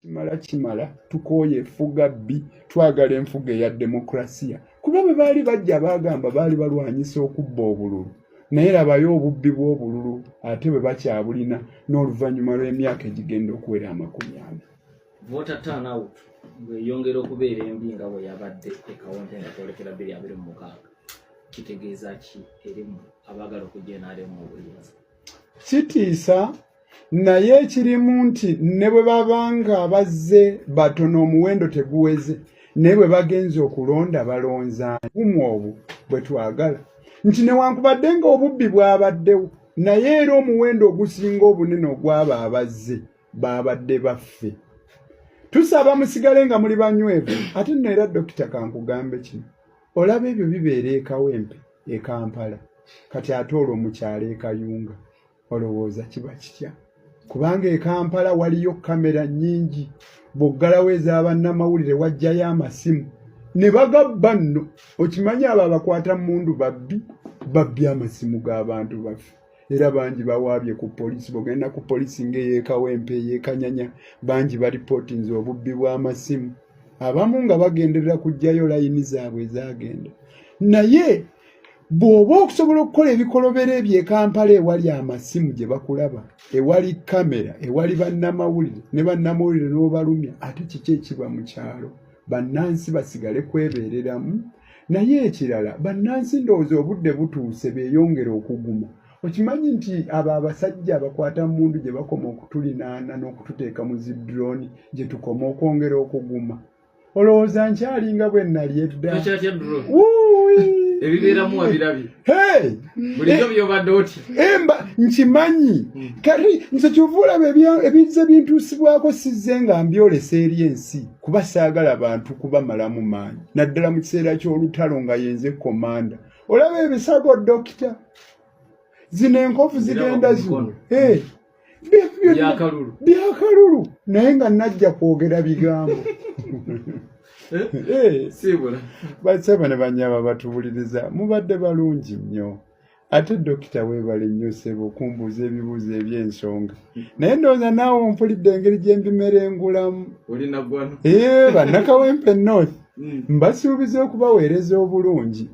Kimala kimala, tukooye effuga bbi, twagala enfuga eya demokulasiya. Kuba bwe baali bajja baagamba baali balwanyisa okubba obululu, naye labayo obubbi bw'obululu ate bwe bakyabulina n'oluvannyuma lw'emyaka egigenda okuwera 40. Voter turnout bw'eyongera okubeera embi nga bwe yabadde e Kawempe nga twolekera 2026, kitegeeza ki eri abaagala okujja NRM mu buyinza? Kitiisa, naye ekirimu nti ne bwe baba nga bazze batono, omuwendo teguweze, naye bwe bagenze okulonda balonza gumu. Obwo bwe twagala nti newankubadde nga obubbi bwabaddewo, naye era omuwendo ogusinga obunene ogwabo abazze babadde baffe. Tusaba musigale nga muli banywevu. Ate nno era, Dokita, kankugambe kino: olaba ebyo bibeera e Kawempe, e Kampala, kati ate olwo mukyalo e Kayunga olowooza kiba kitya? Kubanga e Kampala waliyo kamera nnyingi, bw'oggalawo ez'abannamawulire wajjayo amasimu ne bagabba. Nno okimanyi abo abakwata mundu babbi, babbi amasimu g'abantu baffe, era bangi bawaabye ku poliisi. Bw'ogenda ku poliisi ng'ey'e Kawempe, ey'e Kanyanya, bangi baripootinze obubbi bw'amasimu, abamu nga bagenderera kuggyayo layini zaabwe ezagenda. Naye bw'oba okusobola okukola ebikolobero ebyo e Kampala ewali amasimu gye bakulaba, ewali kamera, ewali bannamawulire, ne bannamawulire n'obalumya, ate kiki ekiba mu kyalo? Bannansi basigale kwebeereramu. Naye ekirala, bannansi ndowooza obudde butuuse beeyongere okuguma. Okimanyi nti abo abasajja abakwata mundu gye bakoma okutulinaana n'okututeeka mu zi drone, gye tukoma okwongera okuguma. Olowooza nkyalinga bwe nali edda? Tokyatya drone? Wuuwi! Ebibeeramu wabirabye? Hey! Bulijjo byobadde otya? Emba nkimanyi. Kati nze kyova olaba ebizze bintuusibwako sizze nga mbyolesa eri ensi, kuba saagala bantu kubamalamu maanyi, naddala mu kiseera ky'olutalo nga yenze komanda. Olaba ebisago, Dokita, zino enkovu zigenda ku zino. mikono. Hey, Byakalulu. Byakalulu, naye nga najja kwogera bigambo. Eh, Siibula. Basebo ne banyaba batuwuliriza, mubadde balungi nnyo. Ate Dokita, weebale nnyo ssebo okumbuuza ebibuuzo eby'ensonga, naye ndowooza naawe ompulidde engeri gye mbimerengulamu. Oli naggwano. Ee, Bannakawempe North, mbasuubiza okubaweereza obulungi.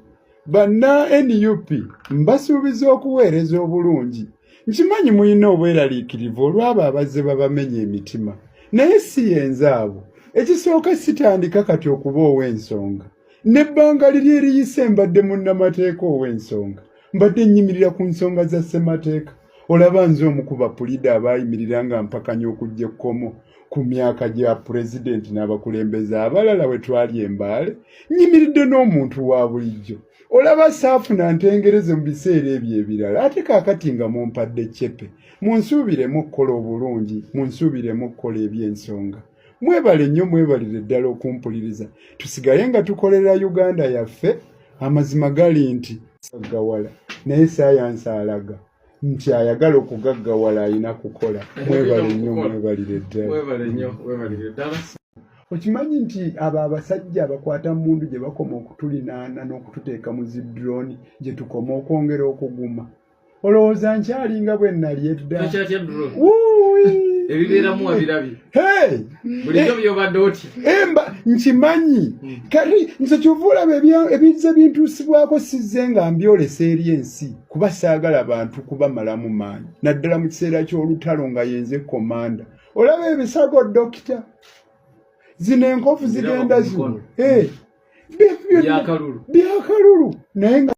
Banna NUP, mbasuubiza okuweereza obulungi. Nkimanyi mulina obweraliikirivu olw'abo abazze babamenya emitima, naye si yenze abo. Ekisooka, sitandika kati okuba ow'ensonga. N'ebbanga liri eriyise mbadde munnamateeka ow'ensonga, mbadde nnyimirira ku nsonga za ssemateeka. Olaba nze omu ku bapulida abaayimirira nga mpakanya okujja ekkomo ku myaka gya pulezidenti n'abakulembeze abalala we twali Embaale. Nnyimiridde n'omuntu wa bulijjo. Olaba saafuna ntengereze mu biseera ebyo ebirala, ate kaakati nga mumpadde cepe, munsuubiremu okukola obulungi, munsuubiremu okukola eby'ensonga. Mwebale nnyo, mwebalire ddala okumpuliriza. Tusigale nga tukolera Uganda yaffe. Amazima gali nti gaggawala, naye sayansi alaga nti ayagala okugaggawala alina kukola. Mwebale nnyo, mwebalire ddala. Webale nnyo, webalire ddala. Okimanyi nti abo abasajja abakwata mundu gye bakoma okutulinaana n'okututeeka mu zi drone, gye tukoma okwongera okuguma. Olowooza nkyalinga bwe nali edda? Tokyatya drone? Wuuwi! Ebibeeramu wabirabye? Hey! Bulijjo byobadde otya? Emba nkimanyi. Kati nze kyova olaba ebizze bintuusibwako sizze nga mbyolesa eri ensi, kuba saagala bantu kubamalamu maanyi, naddala mu kiseera ky'olutalo nga yenze komanda. Olaba ebisago, Dokita, zino enkovu Nziraba zigenda ku zino. mikono. Hey, Byakalulu. Byakalulu, naye nga